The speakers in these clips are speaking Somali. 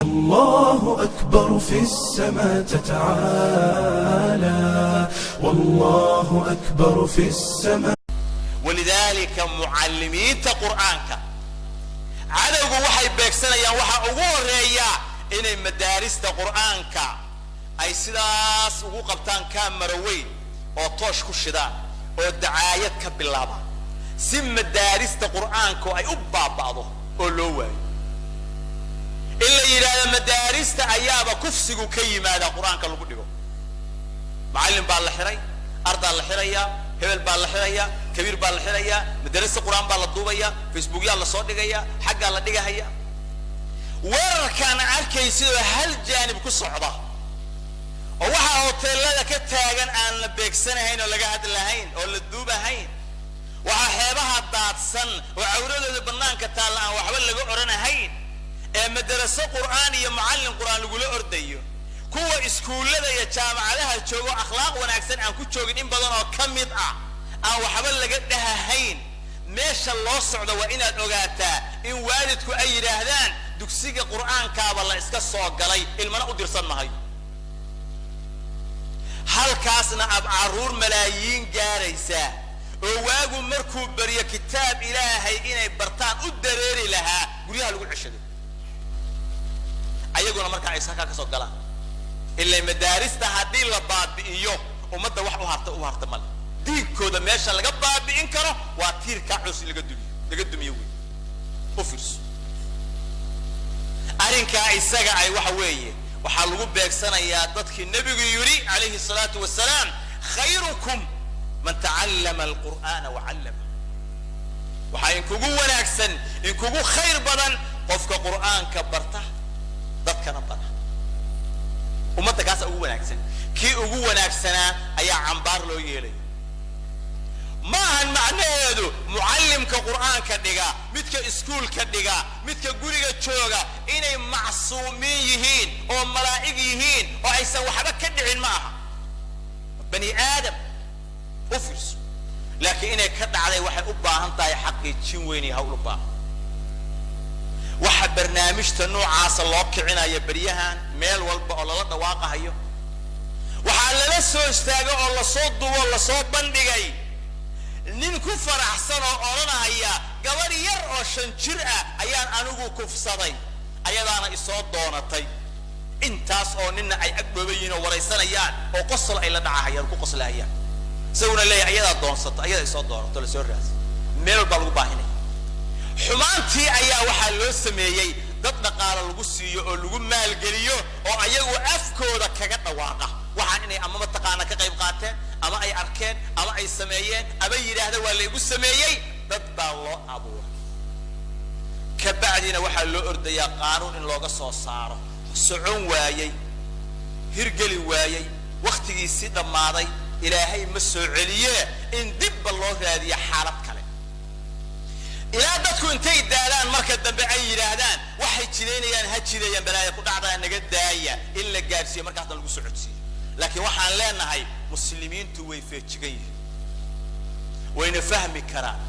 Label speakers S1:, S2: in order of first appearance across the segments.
S1: الله أكبر في السماء تتعالى، والله أكبر في السماء.
S2: Walidaalika mucallimiinta Qur'aanka cadowgu waxay beegsanayaan, waxaa ugu horeeya inay madaarista Qur'aanka ay sidaas ugu qabtaan kaamara weyn oo toosh ku shidaan oo dacaayad ka bilaabaan, si madaarista Qur'aanku ay u baaba'do oo loo waayo in la yidhaahdo madaarista ayaaba kufsigu ka yimaada, Qur'aanka lagu dhigo, macallin baa la xiray, ardaa la xirayaa, hebel baa la xirayaa, kabiir baa la xirayaa, madarasa Qur'aan baa la duubaya, Facebookyaa lasoo dhigaya, xaggaa la dhigahaya. Weerarkaan arkaysidoo hal jaanib ku socda oo waxaa hoteelada ka taagan aan la beegsanahayn oo laga hadlahayn oo la duubahayn, waxaa xeebaha daadsan oo cawradooda bannaanka taalla aan waxba laga odhanahayn, ee madaraso Qur'aan iyo mucallin Qur'aan lagula ordayo, kuwa iskuullada iyo jaamacadaha joogo akhlaaq wanaagsan aan ku joogin in badan oo ka mid ah aan waxba laga dhahahayn, meesha loo socdo waa inaad ogaataa in waalidku ay yidhaahdaan dugsiga Qur'aankaaba la iska soo galay, ilmana u dirsan mahayo. Halkaasna ab carruur malaayiin gaaraysa oo waagu markuu baryo kitaab Ilaahay inay bartaan u dareeri lahaa guryaha lagu ceshado, ayaguna markaa ay sakaa ka soo galaan. Ilaa madaarista haddii la baabi'iyo, ummadda wax u harta u harta male. Diinkooda meesha laga baabi'in karo waa tiirkaa cus in laga dumiyo, laga dumiyo wey. U fiirso arrinkaa isaga ay waxa weeye, waxaa lagu beegsanayaa dadkii Nebigu yidhi calayhi salaatu wasalaam: "Khayrukum man tacallama alqur'aana wacallama." Waxaa inkugu wanaagsan, inkugu khayr badan qofka Qur'aanka barta, dadkana bara. Ummadda kaasa ugu wanaagsan. Kii ugu wanaagsanaa ayaa cambaar loo yeelaya. Ma ahan macnaheedu mucallimka Qur'aanka dhiga, midka iskuulka dhiga, midka guriga jooga inay macsuumiin yihiin oo malaa'ig yihiin oo aysan waxba ka dhicin. Ma aha, bani aadam. U fiirso, laakiin inay ka dhacday waxay u baahan tahay xaqiijin weyn iyo hawl u baahan. Waxa barnaamijta noocaasa loo kicinaya beryahan meel walba oo lala dhawaaqahayo, waxaa lala soo istaagay oo lasoo dubo, lasoo bandhigay nin ku faraxsan oo odhanaya: "Gabadh yar oo 5 jir ah ayaan anigu kufsaday, ayadaana isoo doonatay." Intaas oo ninna ay ag dhooban yihiin oo waraysanayaan oo qosol ay la dhacahayaan, ku qoslahayaan, isaguna leeyahay ayadaa doonsata, ayadaa isoo doonato, lasoo raasay. Meel walbaa lagu baahinaya. Xumaantii ayaa waxaa loo sameeyey dad dhaqaalo lagu siiyo oo lagu maalgeliyo oo ayagu afkooda kaga dhawaaqa waxaan inay ama mataqaana ka qayb qaateen ama ay arkeen ama ay sameeyeen ama yidhaahda waa laygu sameeyey. Dad baa loo abuuray. Kabacdina waxaa loo ordayaa qaanuun in looga soo saaro. Socon waayey, hirgeli waayey, wakhtigiisii dhammaaday, Ilaahay ma soo celiye, in dibba loo raadiyo xaalad kale, ilaa dadku intay daalaan marka dambe ay yidhaahdaan waxay jidaynayaan ha jideeyaan, balaaya ku dhacdaa, naga daaya, in la gaadhsiiyo, markaasna lagu socodsiiyo. Laakiin waxaan leenahay muslimiintu way feejigan yihiin, wayna fahmi karaan,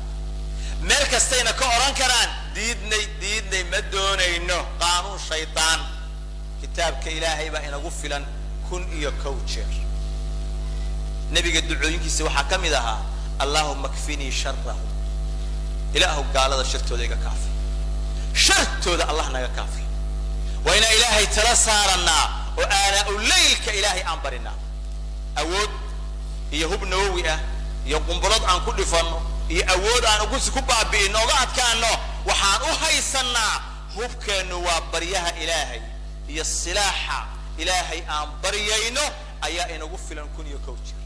S2: meel kastayna ka odhan karaan: "Diidnay, diidnay, ma doonayno qaanuun shaydaan. Kitaabka Ilaahay baa inagu filan 1001 jeer." Nebiga ducooyinkiisa waxaa ka mid ahaa: "Allaahuma kfinii sharahum." Ilaahu gaalada shartooda iga kaafi. Shartooda Allah naga kaafi. Waa inaan Ilaahay tala saarannaa oo aanaa u leylka Ilaahay aan barinaa. Awood iyo hub nawowi ah iyo qumbulad aan ku dhifanno iyo awood aan ugu ku baabi'ino oga adkaano waxaan u haysannaa. Hubkeennu waa baryaha Ilaahay iyo silaaxa Ilaahay aan baryayno ayaa inagu filan 1001 jeer.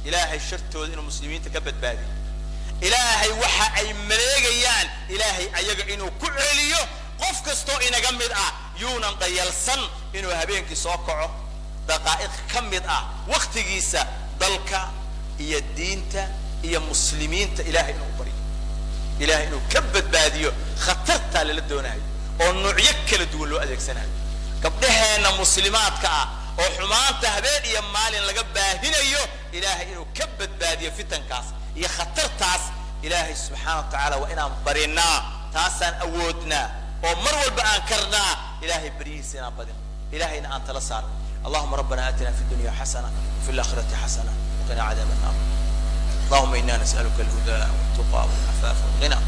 S2: Ilaahay shartooda inuu muslimiinta ka badbaadiyo, Ilaahay waxa ay maleegayaan Ilaahay ayaga inuu ku celiyo. Qof kastoo inaga mid ah yuunan dhayalsan inuu habeenkii soo kaco, daqaa'iq ka mid ah wakhtigiisa dalka iyo diinta iyo muslimiinta Ilaahay inuu baryo, Ilahay inuu ka badbaadiyo khatartaa lala doonayo oo noocyo kala duwan loo adeegsanayo, gabdhaheenna muslimaadka ah oo xumaanta habeen iyo maalin laga baahinayo, Ilaahay inuu ka badbaadiyo fitankaas iyo khatartaas. Ilaahay subxaana wa tacaala waa inaan barinaa. Taasaan awoodnaa oo mar walba aan karnaa. Ilaahay baryihiisa inaan badino, Ilahayna aan tala saarno. Allahuma rabbana aatina fi dunya xasana وفي الآخرة حسنة وقنا عذاب النار. اللهم إنا نسألك الهدى والتقى والعفاف والغنى.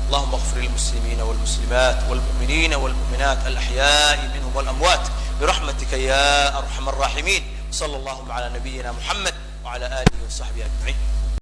S2: اللهم اغفر للمسلمين والمسلمات والمؤمنين والمؤمنات الأحياء منهم والأموات برحمتك يا أرحم الراحمين. صلى اللهم على نبينا محمد وعلى آله وصحبه أجمعين.